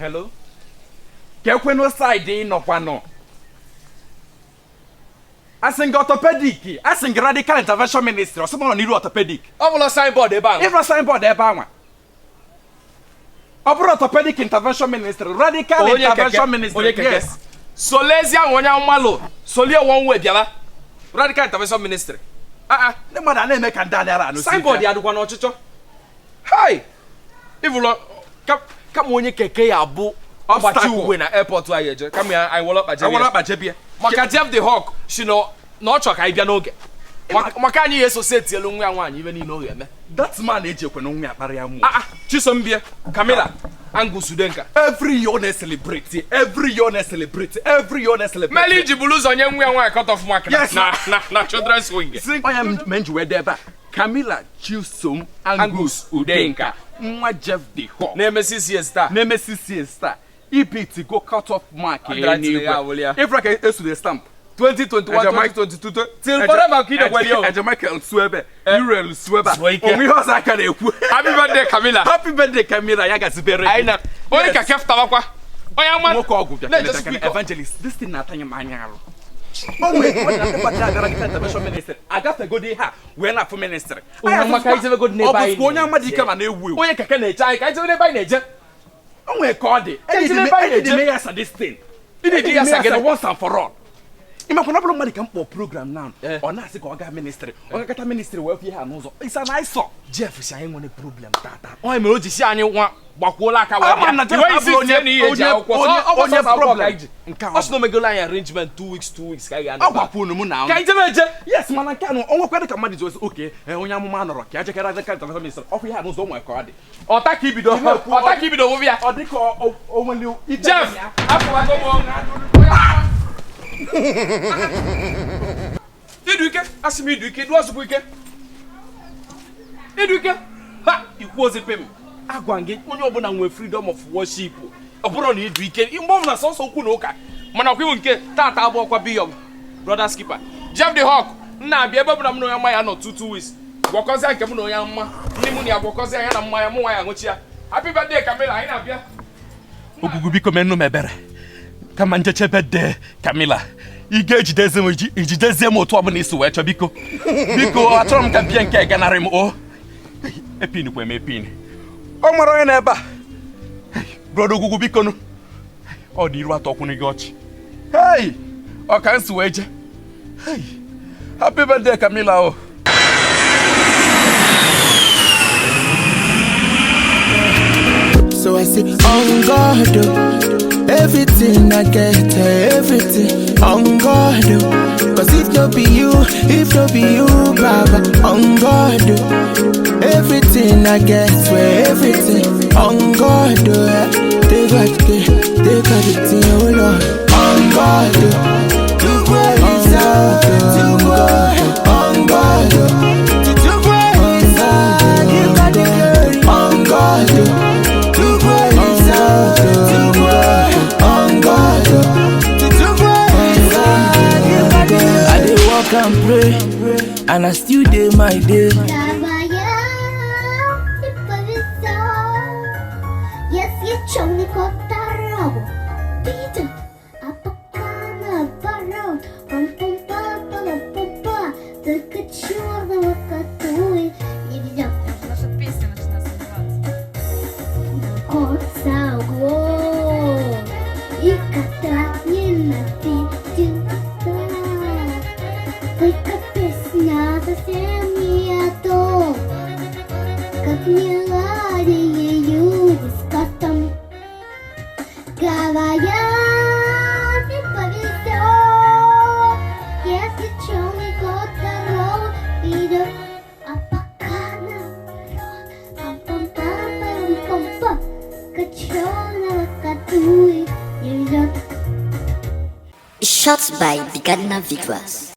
Hello, ka ekwenu side ị nọkwanụ. Asị gị orthopedic, asị gị Radical Intervention Ministry, ọsọ nọ n'iru orthopedic. Ọ bụla signboard ebe ahụ. Ịfụrụ signboard ebe anwa, ọ bụrụ Orthopedic Intervention Ministry, Radical Onye keke, Intervention Ministry. Onye keke. Yes. Solezi ahụ, onye mmalụ solie one way bịara Radical Intervention Ministry. Ah ah. Ndị mmadụ a na-eme ka ndị adịara anụ. Signboard ya dịkwa n'ọchịchọ. Hai, ịvụlọ kama onye keke ya bụ ọgbachi Obstacle. Ugwe na airport anyị eje, kama ya anyị wọlọ kpaje. Awara akpa jebie. Maka Jeff the Hawk si na ọ chọ ka anyị bịa n'oge maka anyị ya eso etielu nwa ya nwaanyị ibe niile ọ ga-eme. That man eji ekwe na nwa ya kpara ya mmụọ. Ah ah, Chisombie Camila Angus Udenka. Every year ọ na-celebrate, every year ọ na-celebrate, every year ọ na-celebrate. Meli ji buru ụzọ nye nwa ya nwaanyị cut off mark na Yes. na children's wing. Si onye m ji wee dee ebe a, Camila Chisom Angus Angus Udenka, nwa Jeff the Hawk na-eme 6 years taa. Na-eme 6 years taa, ibit go cut off mark. Handwriting ya awụli ya. Ịfụra ka esu stamp. 2021, Eje Mike- 2022, till forever ka idekwe o. Eje Michael su ebe, Uriel su ebe a. Zuo ike. Onwe ihe ọzọ aka na-ekwu. Happy birthday, Camila. Happy birthday, Camila, ya gazibere gị. Anyị na onye Yes. ka keftabakwa onye ama Nwoke ọgwụ bịa na-eje kene, speaker. Evangelist, this thing na-atanye m anya arụ. O nwere ọ na-adịkwa abịara gị intervention ministry, agafegodi ihe a wee na-afụ ministry. Onye ama ka anyị jebegodi n'ebe Ọ anyị bụzikwa onye ama dị ike na-eje. ma na-ewu ewu. Onye keke na-eche anyị ka anyị jebe n'ebe anyị na-eje. O nwere ka ọ dị. Ka anyị jebe ebe anyị Ejide na-eje. me ya sa this thing. Ị na-eji ya sa gịnị? Once and for all. Ịmakwa na ọ bụrụ mmadụ ka m kpọọ program now, Eh. ọ na-asị ka ọ gaa ministry, ọ gakọta ministry wee fie ha n'ụzọ. It's an eyesore. Jeff si anyị nwere problem tata, onye mere o ji si anyị nwa gbakwuola aka wee Ama na bịa. Jeff Iwe isi abụrụ onye- tie na ihe eji onye- akwụkwọ. onye- Ọ bụ onye sọsọ akwụkwọ problem. ka anyị ji. Nke a Ọ sị na o megolo anyị arrangement 2 weeks, 2 weeks ka anyị ga-anọ Ọ ebe a. gwakwunu m na Ka anyị jebe eje. Yes, mana nke anụ onwekwa dị ka mmadụ ji ozi oke onye amụma nọrọ ka ya jekere Radical Intervention Ministry, ọkwa ihe a n'ụzọ, nwere ka ọ dị. Ọta ka ibido. Ị na-ekwu Ọta ka ibido wụbịa. Ọ dị ka o nwere ife Jeff dị ya. afọwago m. Idu ike, asị m idu ike, idu ọzụkwa ike, idu ike ha ikwu ozi pim. Agwa gị, onye ọbụla nwee freedom of worship. Ọ bụrụ na idu ike mgbe ọbụla sọsọ okwu na ụka, mana ọkwa iwu nke tata abụ ọkwa be your brother's keeper. Jeff the Hawk nna abịa ebe ọbụla m na onye mma ya nọ 2 2 weeks, gwakọzịa nke m na onye mma ndị mụ na ya gwakọzịa ya na mmanya mụ nwa ya aṅụchi ya. Happy birthday, Camila, anyị na-abịa. Ogugu, biko menụ m ebere kama njeche birthday Camila, ị ga-ejidezi m, ijidezie m otu ọbụla isi wee chọọ. Biko, biko, achọrọ m ka bie nke ganarị m o epin kwe m epin. O nwere onye na-ebe a. Brother Ogugu, biko nụ, ọ dị iru atọ kwụnụ gị ọchị. Hey, ọ ka m si wee je. Hey, happy birthday, Camila o. So I say, on God, oh, everything I get, everything on God. Oh. 'Cause if no be you, if no be you, Baba, on God, oh, everything I get, swear everything on God. Oh, yeah. They got the, they got the thing, oh Lord, on God. Oh. On God, on God, on God, on God. I dey work and pray, and I still dey my day. Говорят, не повезет, если черный кот дорогу видит, а пока наоборот, пам-пам-па, пам-пам-па, только черного коту и не везет. Наша песня начинает сливаться. Кот за углом и кота ненавидит. Только песня совсем не о том, как не ладили люди с котом. Говорят, не повезет, если черный кот дорогу ведет, а пока наоборот, пам-пам-пам-пам-пам-пам, черного коту и не везет. Shot by Bigadna Vigras.